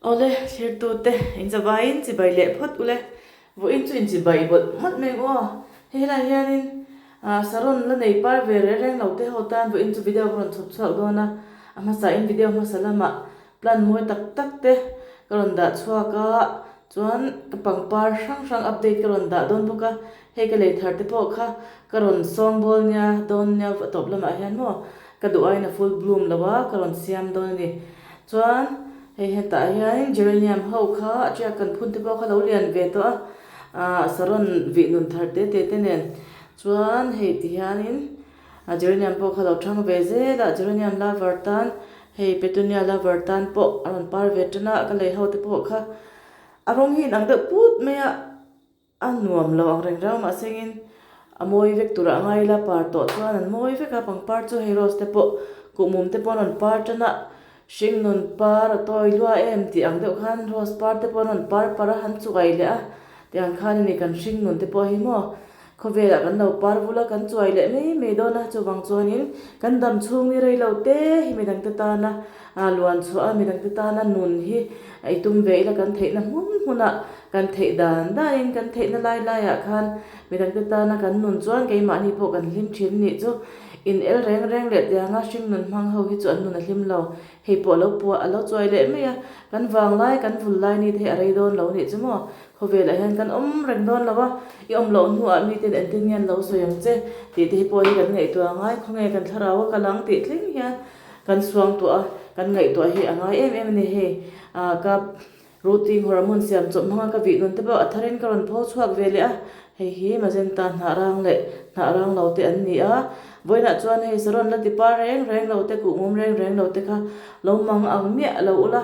Awle, thirtute, inzavaiin chibai leh phawt ule. Vawiin chu inchibai mawlh mawlh mai ang aw. Hei helaiah hianin saron la nei par ve reng reng lo te ho tan vawiin chu video ka rawn chhawp chhuak dawn a. A hmasain video hmasa lamah plan mawi tak tak te ka rawn dah chhuak a, chuan ka pangpar hrang hrang update ka rawn dah dawn bawk a. Hei ka lei thar te pawh kha ka rawn sawngbawl nia dawn nia a tawp lamah hian maw ka duh aiin a full bloom lo a ka rawn siam dawn a ni. Chuan hei hetah hianin geranium ho kha a tiak kan phun te pawh kha lo lian ve tawh a ah saron vih nun thar te te te nen chuan hei ti hianin a geranium pawh kha lo thang ve zel a geranium lover tan hei petunia lover tan pawh a rawn par ve tan a ka lei ho te pawh kha a rawng hi inang deuh put mai a. A nuam lo ang reng rau mahsengin a mawi vek turah a ngai ila par tawh chuan an mawi vek a pangpar chu hei rose te pawh kuhmum te pawh an rawn par tan a hringnun par a tawi lua em tih ang deuh khan rose par te pawh an rawn par par a han chuai leh a tih ang khan a ni kan hringnun te pawh hi maw khawvelah kan lo par vul a kan chuai leh mai mai dawn a chuvang chuanin kan dam chhung ni rei lo te hi midangte tana luan chhuah a midangte tana nun hi i tum ve ila kan theihna hmun hmunah Kan theih dan danin kan theihna lai laiah khan midangte tana kan nun chuan keimahni pawh kan hlim thin nih chu in el reng reng leh tianga hringnun hmang ho hi chu an nun a hlim lo. Hei pawh a lo puah a lo chuai leh mai a, kan vang lai kan vul lai ni te hi a rei dawn lo nih chu maw? Khawvelah hian kan awm reng dawn lo a, i awm loh hnuah miten engtin nge an lo sawi ang che tih te hi pawh hi kan ngaihtuah a ngai, khawnge kan thlarau a kal ang tih thleng hian kan suangtuah a, kan ngaihtuah hi a ngai em em a ni hei. Ka. Routing hormone siam chawp hmanga ka vih nun te pawh a tharin ka rawn pho chhuak ve leh a, hei hi magenta hnah rang leh hnah rang lo te an ni a, vawiinah chuan hei saron la ti par reng reng lo te kuhmum reng reng lo te kha lo mang ang miah lo ula,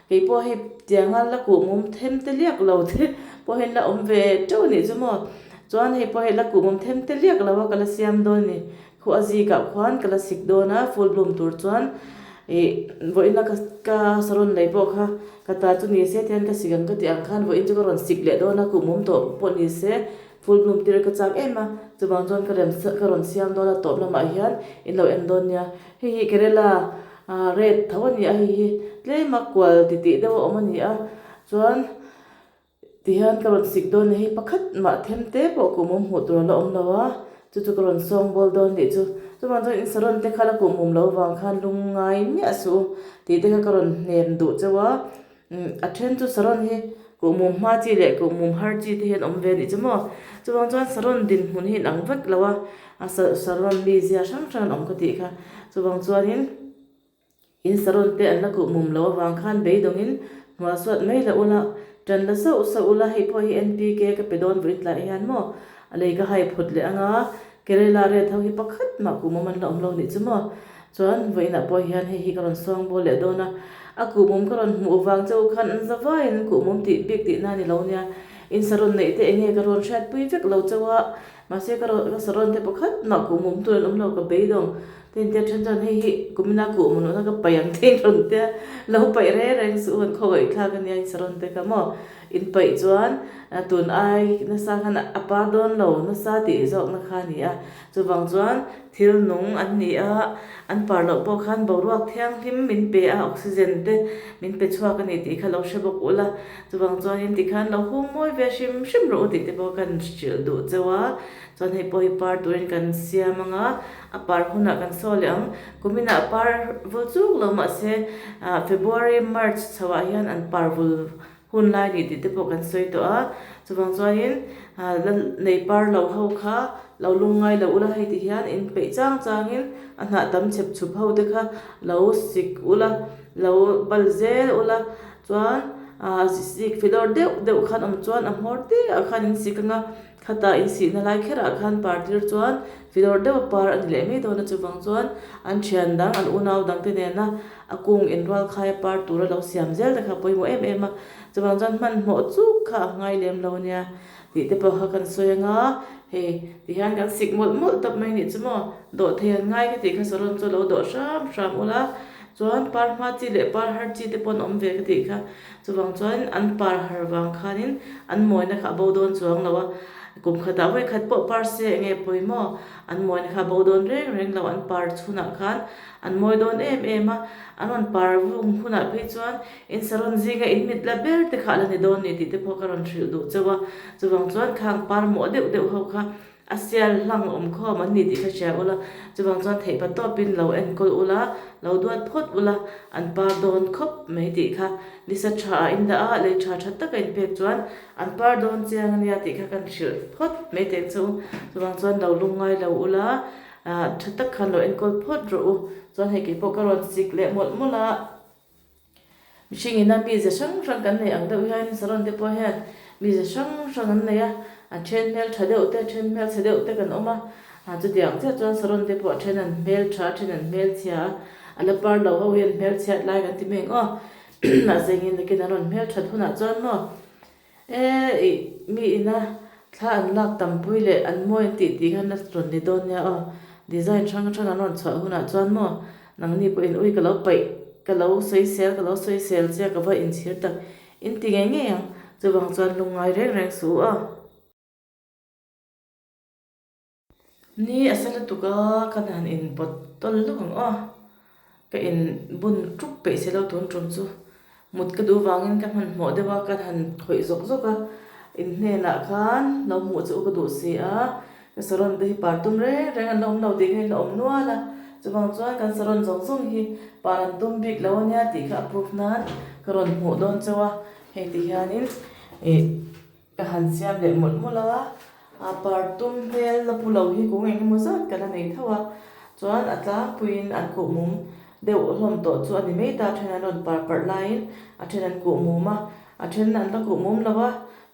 kei pawh hei tianga la kuhmum them te liak lo te pawh hian la awm ve teuh a nih chu maw, chuan hei pawh hei la kuhmum them te liak lo a ka la siam dawn a ni. Khu a zikah khuan ka la sik dawn a, full bloom tur chuan ih vawiin a ka saron lei pawh kha ka ta chu ni se tihian ka sik ang ka tih ang khan vawiin chu ka rawn sik leh dawn a, kuhmum tawh pawh ni se full bloom tir ka chak em a, chuvang chuan ka rem ka rawn siam dawn a tawp lamah hian in lo en dawn nia. Hei hi Kerala ah red tho a ni a, hei hi tlem a kual titih deuh a awm a ni a, chuan. Tihian ka rawn sik dawn a hei pakhat mah them te pawh kuhmum hmuh tur a la awm lo a, chu chu ka rawn sawng bawl dawn nih chu. Chuvang chuan in saron te kha la kuhmum lo vang khan lung ngai miah suh u tih te kha ka rawn hnem duh chauh a. A then chu saron hi kuhmum hma chi leh kuhmum har chi te hian awm ve nih chu maw. Chuvang chuan saron dinhmun hi inang vek lo a, a saron mizia hrang hrang an awm ka tih kha. Chuvang chuanin. In saron te an la kuh mum lo avang khan beidawngin hmual suat mai la ula, ṭan la sauh sauh ula, hei pawh hi NPK ka pe dawn vawiin tlaiah hian maw a lei ka hai phut leh anga Kerala red ho hi pakhat mah kuh mum an la awm lo nih chu maw. Chuan vawiinah pawh hian hei hi ka rawn sawng bawl leh dawn a, a kuh mum ka rawn hmuh vang che u khan an za vaiin an kuh mum tih bik tihna a ni lo nia, in saron neih te eng nge ka rawn hriatpui vek lo chauh a, mahse ka rawn ka saron te pakhat mah kuh mum tur an awm lo ka beidawng. Tin tia then chuan hei hi kumina kuh mun lohna ka paih ang te in rawn tia lo paih reng reng suh han khawngaih thlak ania in saron te kha maw in paih chuan tun ai nasa khan a par dawn lo nasa tih zawkna kha a ni a chuvang chuan thil nung an ni a an par loh pawh khan boruak thianghlim min pe a oxygen te min pe chhuak a ni tih kha lo hre bawk ula chuvang chuanin tikhan lo hung mawi ve hrim hrim rawh u tih te pawh khan hrilh duh chauh a chuan hei pawh hi par turin kan siam anga. A par hunah kan saw leh ang. Kuminah par vul chuk lo mahse February, March chhoah hian an par vul hun lai ni tih te pawh kan sawi tawh a. Chuvang chuanin la nei par lo ho kha lo lung ngai lo ula hei ti hian in peih chang changin a hnah tam chep chhup ho te kha lo sik ula, lo bal zel ula chuan sik filawr deuh deuh khan awm chuan a hmawr te ah khan in sik anga. Khata insihna lai kherah khan par tir chuan filawr deuh a par a ni leh mai dawn a, chuvang chuan an thian dang, an unau dang te nena a kung inrual khai a par tura lo siam zel te kha a pawimawh em em a, chuvang chuan hmanhmawh chuk kha a ngai lem lo nia tih te pawh kha kan sawi anga hei tihian kan sik mawlh mawlh tawp mai nih chu maw dawh thei an ngai ka tih kha saron chu lo dawh hram hram ula chuan par hma chi leh par har chi te pawh an awm ve ka tih kha. Chuvang chuan an par har vang khanin an mawina kha a bo dawn chuang lo a, kum khatah vawi khat pawh par se eng nge pawi maw? An mawina kha a bo dawn reng reng lo, an par chhunah khan an mawi dawn em em a. An rawn par vung hunah phei chuan in saron zinga in mit la ber te kha a la ni dawn ni tih te pawh ka rawn hrilh duh chauh a. Chuvang chuan khang par mawh deuh deuh ho kha a sial hlang awm khawm an ni tih kha hria ula, chuvang chuan theih pa tawpin lo enkawl ula, lo duat phawt ula, an par dawn khawp mai tih kha nisa tha ah in dah a, lei tha tha taka in pek chuan an par dawn chiang ania tih kha kan hrilh phawt mai teng che u. Chuvang chuan lo lungngai lo ula, tha tak khan lo enkawl phawt rawh u. Chuan hei keipawh ka rawn sik leh mawlh mawlh a. Mihring ina mize hrang hrang kan neih ang deuh hian saron te pawh hian mize hrang hrang an nei a, a then hmel tha deuh te, a then hmel chhe deuh te kan awm a, ah chutiang chiah chuan saron te pawh a then an hmel tha a then an hmel chhia a, a la par lo ho hi an hmel chhiat lai kan ti mai ang aw, mahse engin nakin an rawn hmel that hunah chuan maw e ih mi ina thla an lak tampui leh an mawi an tih tih khan a rawn ni dawn nia aw, design hrang hrang an rawn chhuah hunah chuan maw Nangni pawhin ui ka lo paih, ka lo sawisel, ka lo sawisel che a ka va inchhir tak in ti ngei ngei ang, chuvang chuan lungngai reng reng suh u a. Ni a sa lutuk a, ka han inpawt tawl lawk ang aw. Ka in bun tuk peih si lo tun tum chu. Mut ka duh vangin ka hmanhmawh deuh a, ka han khawih zawk zawk a, in hnenah khan lo hmuh chu ka duh si a, ka saron te hi par tum reng reng an la awm lo tih kha in la awm nual a, chuvang chuan kan saron zawng zawng hi par an tum bik lo ania tih kha a proof nan ka rawn hmuh dawn chauh a, hei ti hianin ih ka han siam leh mawlh mawlh a, a par tum hmel la pu lo hi kung eng emaw zat ka la nei tho a, chuan a tlangpuiin an khuh mum deuh hlawm tawh chu a ni mai ta, a then an rawn par parh laiin a then an kuh mum a, a then an la kuh mum lo a,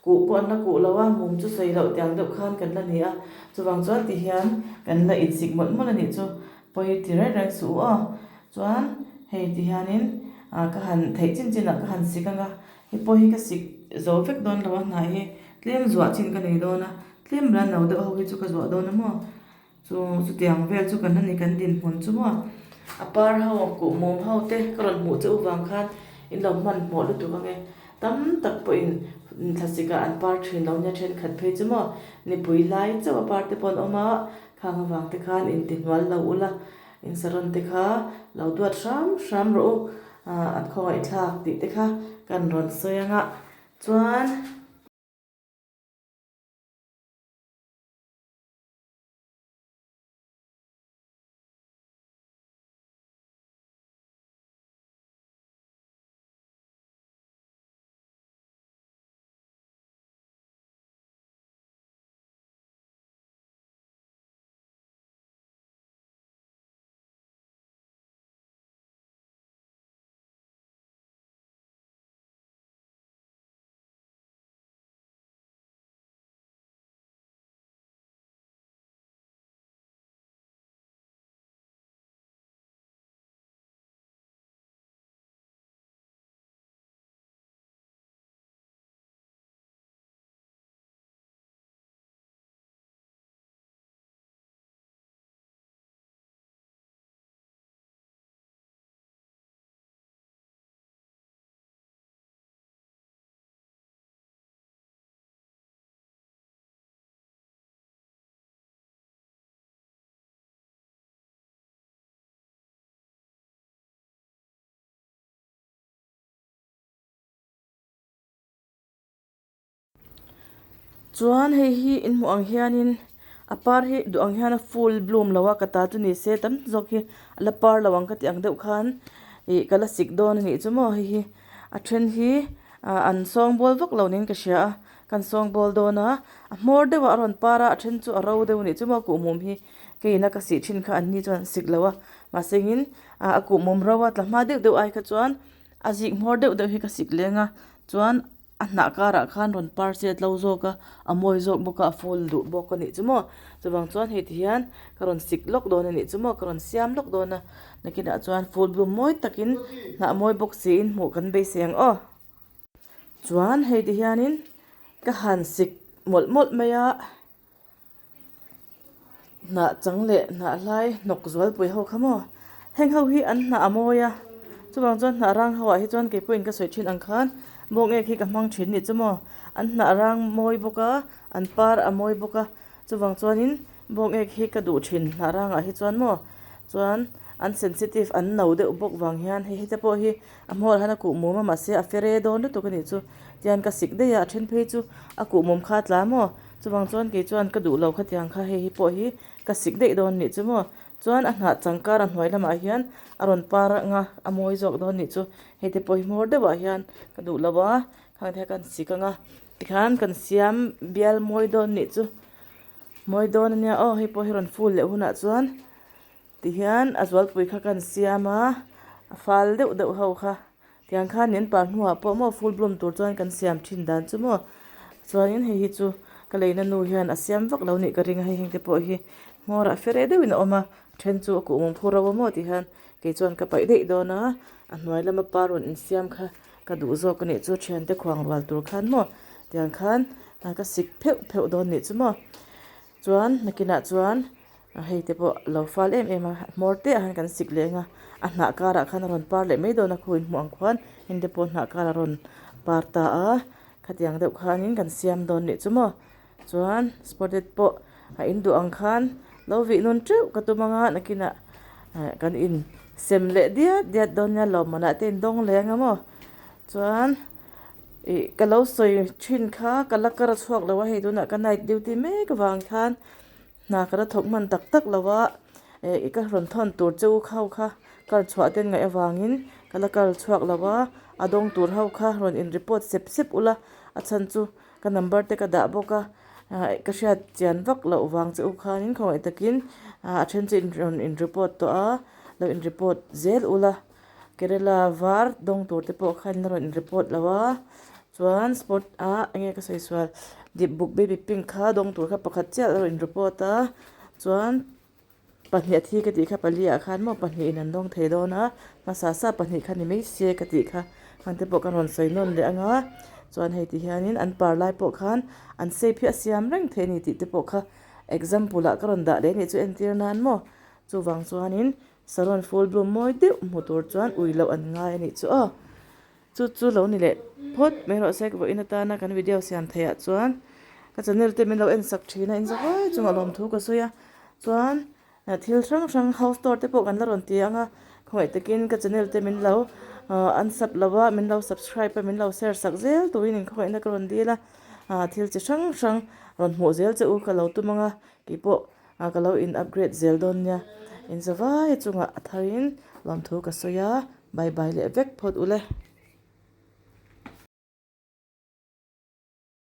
kuh pawh an la kuh lo a, mum chu sawi loh tiang deuh khan kan la ni a, chuvang chuan ti hian kan la insik mawlh mawlh a nih chu, pawi ti reng reng suh u aw, chuan hei ti hianin ah ka han theih chin chin ah ka han sik ang a, hei pawh hi ka sik zo vek dawn lo a, hnai hi tlem zuah chin ka nei dawn a, tlem la no deuh ho hi chu ka zuah dawn a maw. Chu chutiang vel chu kan la ni kan dinhmun chu maw a par ho kuh mum ho te ka rawn hmuh che u vang khan in lo hmanhmawh lutuk ang e tam tak pawhin thlasik ah an par thin lo nia thenkhat phei chu maw nipui lai chauh a par te pawh an awm a khang avang te khan in ti hnual lo ula in saron te kha lo duat hram hram rawh u ah an khawngaih thlak tih te kha kan rawn sawi ang a chuan. Chuan hei hi in hmuh ang hianin a par hi duh ang hian a full bloom lo a ka ta chu ni se tam zawk hi a la par lo ang ka tih ang deuh khan ih ka la sik dawn a nih chu maw hei hi a then hi ah an sawngbawl vak lo niin ka hria a. Kan sawngbawl dawn a, a hmawr deuh a a rawn par a, a then chu a ro deuh a nih chu maw kuhmum hi keiin a ka sih thin kha an ni chuan an sik lo a, mahse engin a kuhmum ro a tla hma deuh deuh ai kha chuan a zik hmawr deuh deuh hi ka sik leng a, chuan a hnah karah khan rawn par chet lo zawk a, a mawi zawk bawk a, a full duh bawk a nih chu maw, chuvang chuan hei ti hian ka rawn sik lawk dawn a nih chu maw, ka rawn siam lawk dawn a, nakinah chuan full bloom mawi takin hnah mawi bawk siin hmuh kan beisei ang aw. Chuan hei ti hianin ka han sik mawlh mawlh mai a, hnah chang leh hnah hlai hnawk zualpui ho kha maw heng ho hi an hnah a mawi a, chuvang chuan hnah rang ho ah hi chuan kei pawhin ka sawi thin ang khan bawngek hi ka hmang thin nih chu maw an hnah rang mawi bawk a an par a mawi bawk a chuvang chuanin bawngek hi ka duh thin hnah rangah hi chuan maw chuan. an sensitive an no deuh bawk vang hian hei hete pawh hi a hmawr hian a kuh mum a mahse a fere dawn lutuk a nih chu tihian ka sik daih a a then phei chu a kuh mum kha a tla maw chuvang chuan kei chuan ka duh lo khatiang kha hei hi pawh hi ka sik daih dawn a nih chu maw chuan a hnah changkar a hnuai lamah hian a rawn par anga a mawi zawk dawn a nih chu hei te pawh hi hmawr deuhah hian ka duh lo a khang te kha kan sik anga tikhan kan siam bial mawi dawn a nih chu mawi dawn a nia aw hei pawh hi rawn ful leh hunah chuan. Tihian a zualpui kha kan siam a, a fal deuh deuh ho kha. Tiang khan in par hnuah pawh maw full bloom tur chuan kan siam thin dan chu maw. Chuanin hei hi chu ka leina nu hian a siam vak lo nih ka ring a, hei heng te pawh hi hmawrah fere deuhin a awm a, then chu a kuh mum phur ro a maw tihian kei chuan ka paih daih dawn a, a hnuai lama par rawn insiam kha ka duh zawk a nih chu thiante khuang rual tur khan maw tiang khan ka sik pheuh pheuh dawn nih chu maw. Chuan nakinah chuan hei te pawh lo fal em em a hmawr te ah hian kan sik leh ang a a hnah karah khan a rawn par leh mai dawn a khaw inhmuh ang khuan heng te pawh hnah karah a rawn par ta a khatiang deuh khanin kan siam dawn nih chu maw chuan spotted pawh a in duh ang khan lo vih nun teuh ka tum ang a nakinah kan in sem leh diat diat dawn nia lawmmanah te in dawng leh ang a maw chuan. Ih ka lo sawi thin kha ka la kar a chhuak lo a hei tunah ka night duty mek avang khan hna ka la thawk hman tak tak lo a eh ka rawn thawn tur che u kho kha kar chhuah te ngaih avangin ka la kar chhuak lo a a dawng tur ho kha rawn in report sep sep ula a chhan chu ka number te ka dah bawk a ah ka hriat chian vak loh vang che u khanin khawngaih takin ah a then chu in rawn in report tawh a lo in report zel ula. Kerela var dawng tur te pawh khan a rawn in report lo a chuan sport ah enge ka sawi sual dip buk baby pink kha dawng tur kha pakhat chiah a rawn in report a chuan pahnih a thi ka tih kha pali ah khan maw pahnih in an dawng thei dawn a hmasa sa pahnih kha ni mai se ka tih kha khang te pawh ka rawn sawi nawn leh ang a chuan hei ti hianin an par lai pawh khan an shape hi a siam reng thei a ni tih te pawh kha example ah ka rawn dah leh a nih chu entir nan maw chuvang chuanin. Saron full bloom mawi deuh hmu tur chuan ui loh an ngai a nih chu aw. Chu chu lo ni leh phawt mai rawh se vawiin atana kan video siam theih ah chuan ka channel te min lo en sak thin a inzawhai chungah lawmthu ka sawi a chuan thil hrang hrang house tour te pawh kan la rawn ti ang a khawngaih takin ka channel te min lo unsub lo a min lo subscribe a min lo share sak zel turin inkhawngaihna ka rawn dil a thil chi hrang hrang rawn hmuh zel che u ka lo tum ang a keipawh. Ah ka lo in upgrade zel dawn nia in zavai chungah a tharin lawmthu ka sawi a bye bye leh vek phawt ule.